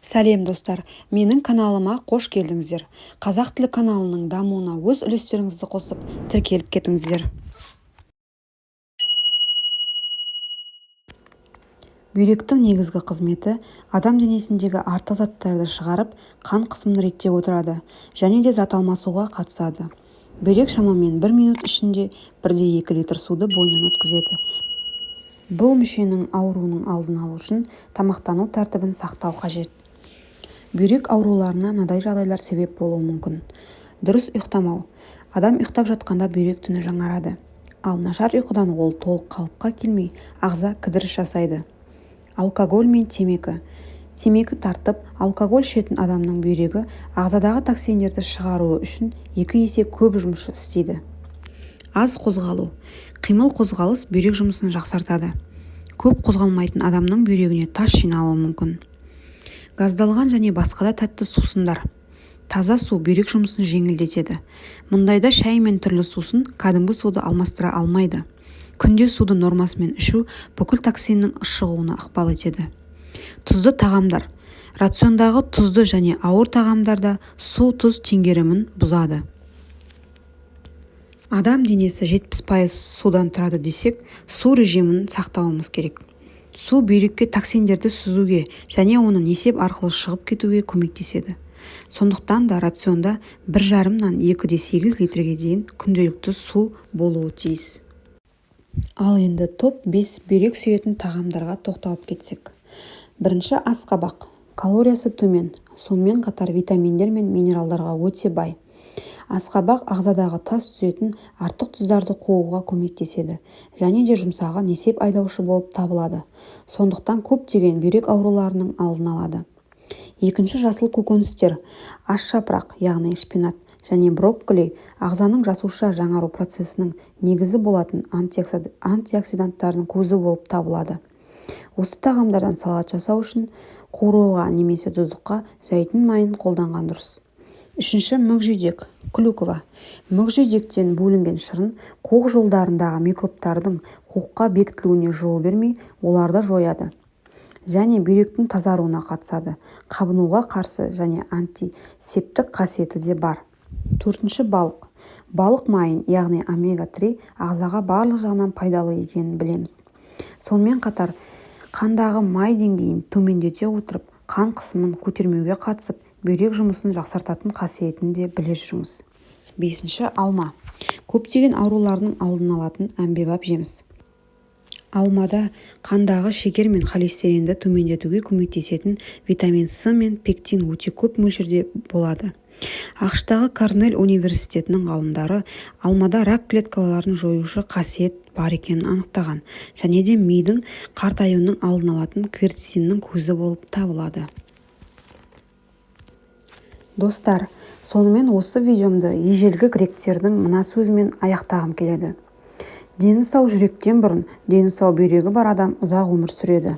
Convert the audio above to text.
Сәлем, достар! Менің каналыма қош келдіңіздер! Қазақ тілі каналының дамуына өз үлестеріңізді қосып, тіркеліп кетіңіздер. Бүйректің негізгі қызметі адам денесіндегі артық заттарды шығарып, қан қысымын реттеп отырады және де зат алмасуға қатысады. Бүйрек шамамен бір минут ішінде 1,2 литр суды бойынан өткізеді. Бұл мүшенің ауруының алдын алу үшін тамақтану тәртібін сақтау қажет. Бүйрек ауруларына мынадай жағдайлар себеп болуы мүмкін. Дұрыс ұйықтамау. Адам ұйықтап жатқанда бүйрек түні жаңарады. Ал нашар ұйқыдан ол толық қалыпқа келмей, ағза кідіріс жасайды. Алкоголь мен темекі. Темекі тартып, алкоголь ішетін адамның бүйрегі ағзадағы токсиндерді шығаруы үшін 2 есе көп жұмыс істейді. Аз қозғалу. Қимыл-қозғалыс бүйрек жұмысын жақсартады. Көп қозғалмайтын адамның бүйрегіне тас жиналуы мүмкін. Газдалған және басқа да тәтті сусындар. Таза су бүйрек жұмысын жеңілдетеді. Мұндайда шай мен түрлі сусын кәдімгі суды алмастыра алмайды. Күнде суды нормасымен ішу бүкіл токсиннің шығуына ықпал етеді. Тұзды тағамдар. Рациондағы тұзды және ауыр тағамдарда су-тұз теңгерімін бұзады. Адам денесі 70% судан тұрады десек, су режимін сақтауымыз керек. Су бүйрекке токсиндерді сүзуге және оны несеп арқылы шығып кетуге көмектеседі. Сондықтан да рационда 1,5-нан 2,8 литрге дейін күнделікті су болуы тиіс. Ал енді топ 5 бүйрек сүйетін тағамдарға тоқталып кетсек. Бірінші, асқабақ. Калориясы төмен, сонымен қатар витаминдер мен минералдарға өте бай. Асқабақ ағзадағы тас түзетін артық тұздарды қууға көмектеседі және де жұмсағы несеп айдаушы болып табылады. Сондықтан көптеген бүйрек ауруларының алдын алады. Екінші, жасыл көкөністер. Асжапырақ, яғни шпинат және брокколи ағзаның жасуша жаңару процесінің негізі болатын антиоксиданттардың көзі болып табылады. Осы тағамдардан салат жасау үшін қуыруға немесе тұздыққа зәйтүн майын қолданған дұрыс. Үшінші, мүкжидек, клюква. Мүкжидектен бөлінген шырын қуық жолдарындағы микробтардың қуыққа бекітілуіне жол бермей, оларды жояды және бүйректің тазаруына қатысады. Қабынуға қарсы және антисептік қасиеті де бар. Төртінші, балық. Балық майын, яғни омега-3 ағзаға барлық жағынан пайдалы екенін білеміз. Сонымен қатар қандағы май деңгейін төмендете отырып, қан қысымын көтермеуге қатысып, бүйрек жұмысын жақсартатын қасиетін де біле жүріңіз. Бесінші, алма. Көптеген аурулардың алдын алатын әмбебап жеміс. Алмада қандағы шекер мен холестеринді төмендетуге көмектесетін витамин С мен пектин өте көп мөлшерде болады. АҚШ-тағы Корнелл университетінің ғалымдары алмада рак клеткаларын жоюшы қасиет бар екенін анықтаған және де мидың қартаюының алдын алатын кверцетиннің көзі болып табылады. Достар, сонымен осы видеомды ежелгі гректердің мына сөзімен аяқтағым келеді: «Дені сау жүректен бұрын дені сау бүйрегі бар адам ұзақ өмір сүреді».